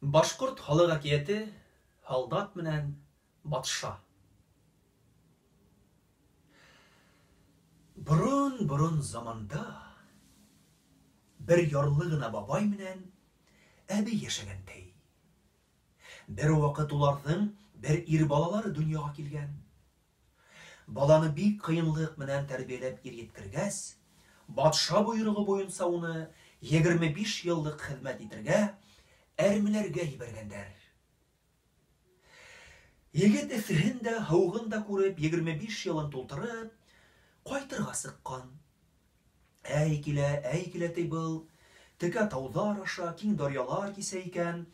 Башҡорт халыҡ әкиәте «Һалдат менән батша». Борон-борон заманда бер ярлы ғына бабай менән әбей йәшәгән ти. Бер ваҡыт уларҙың бер ир балалары донъяға килгән. Баланы бик ҡыйынлыҡ менән тәрбиәләп ир еткергәс, батша бойороғо буйынса уны 25 йыллыҡ хеҙмәт итергә әрмеләргә ебәргәндәр. Егет эҫеһен дә, һыуығын да күреп, 25 йылын тултырып, ҡайтырға сыҡҡан. Әй килә, әй килә ти был, текә тауҙар аша, киң даръялар кисә икән.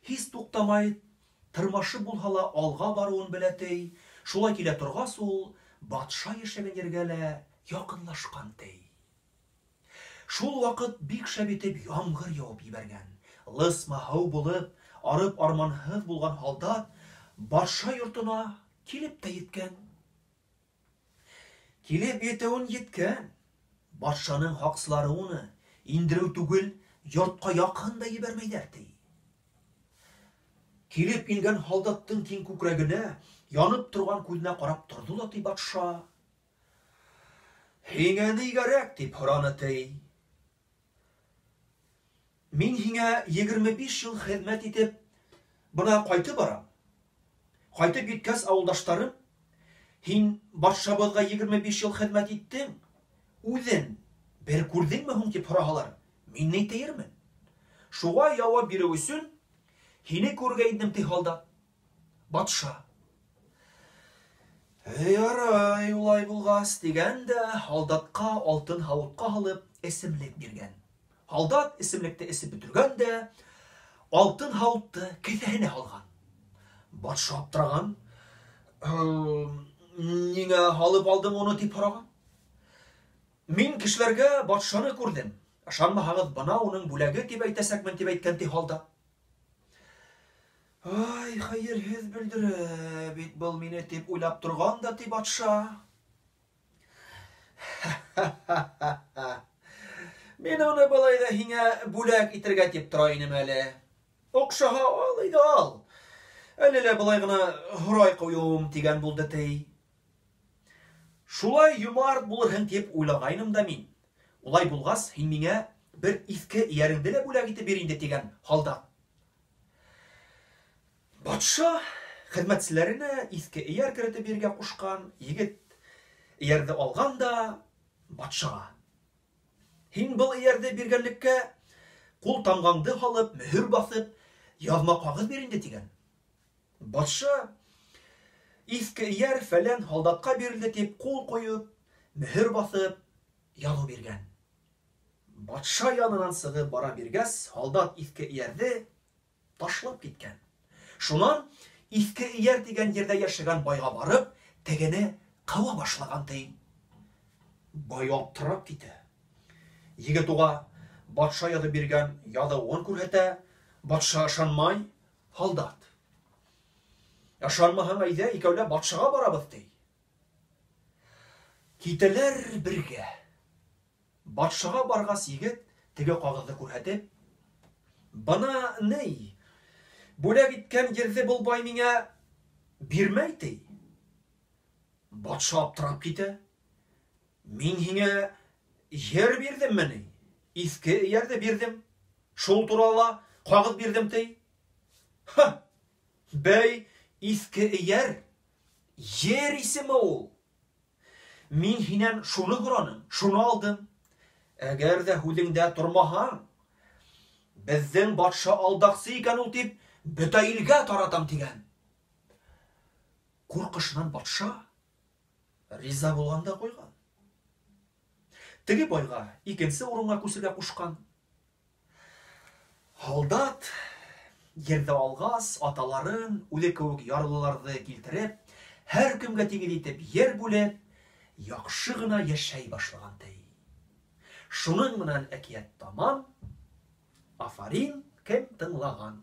Һис туҡтамай, тырмашып булһа ла алға барыуын белә ти. Шулай килә торғас ул батша йәшәгән ергә лә яҡынлашҡан ти. Шул ваҡыт бик шәп итеп ямғыр яуып ебәргән. Лысма һыу булып, арып арманһыҙ булған һалдат батша йортона килеп тә еткән. Килеп етеүен еткән. Батшаның һаҡсылары уны индереү түгел, йортҡа яҡын да ебәрмәйҙәр ти. Килеп ингән һалдаттың киң күкрәгенә, янып торған күҙенә ҡарап торҙо ла ти батша. Һиңә ни кәрәк тип һораны ти. Мин һиңә 25 йыл хеҙмәт итеп, бына ҡайтып барам. Ҡайтып еткәс ауылдаштарым, һин батшабыҙға 25 йыл хеҙмәт иттең, үҙен бер күрҙеңме һуң тип һораһалар, мин ни тиермен? Шуға яуап биреү өсөн һине күрергә индем ти һалдат. Батша. Ярай, улай булғас тигән дә һалдатҡа алтын һауытҡа һалып эсемлек биргән. Һалдат эсемлекте эсеп бөтөргән дә алтын һауытты кеҫәһенә һалған. Батша аптыраған. Ниңә һалып алдың уны тип һораған. Мин кешеләргә батшаны күрҙем. Ышанмаһағыҙ, бына уның бүләге тип әйтәсәкмен тип әйткән ти һалдат. Ай, хәйерһеҙ белдерә бит был мине тип уйлап торған да ти батша. Мин уны былай ҙа һиңә бүләк итергә тип тора инем әле. Оҡшаһа ал ине ал. Әле лә былай ғына һорай ҡуйыуым тигән булды ти. Шулай йомарт булырһың тип уйлағайным да мин. Улай булғас, һин миңә бер иҫке эйәреңде лә бүләк итеп бир инде тигән һалдат. Батша хеҙмәтселәренә иҫке эйәр керетеп бирергә ҡушҡан. Егет эйәрҙе алған да батшаға: Һин был эйәрҙе биргәнлеккә ҡул тамғаңды һалып, мөһөр баҫып, яҙма ҡағыҙ бир инде тигән. Батша иҫке эйәр фәлән һалдатҡа бирелде тип ҡул ҡуйып, мөһөр баҫып, яҙыу биргән. Батша янынан сығып бара биргәс, һалдат иҫке эйәрҙе ташлап киткән. Шунан иҫке эйәр тигән ерҙә йәшәгән байға барып, тегене ҡыуа башлаған ти. Бай аптырап китә. Егет уға батша яҙып биргән яҙыуын күрһәтә. Батша ышанмай, һалдат: Ышанмаһаң, әйҙә, икәүләп батшаға барабыҙ ти. Китәләр бергә. Батшаға барғас, егет теге ҡағыҙҙы күрһәтеп: Бына ни, бүләк иткән ерҙе был бай миңә бирмәй ти. Батша аптырап китә. Мин һиңә ер бирҙемме ни? Иҫке эйәрҙе бирҙем. Шул турала ҡағыҙ бирҙем ти. Ха! Бәй, иҫке эйәр ер исеме ул. Мин һинән шуны һораным, шуны алдым. Әгәр ҙә һүҙеңдә тормаһаң, беҙҙең батша алдаҡсы икән ул тип бөтә илгә таратам тигән. Ҡурҡышынан батша риза булған да ҡуйған. Теге байға икенсе урынға күсергә ҡушҡан. Һалдат ерҙе алғас, аталарын, үҙе кеүек ярлыларҙы килтереп, һәр кемгә тигеҙ итеп ер бүлеп, яҡшы ғына йәшәй башлаған ти. Шуның менән әкиәт тамам. Афарин, кем тыңлаған.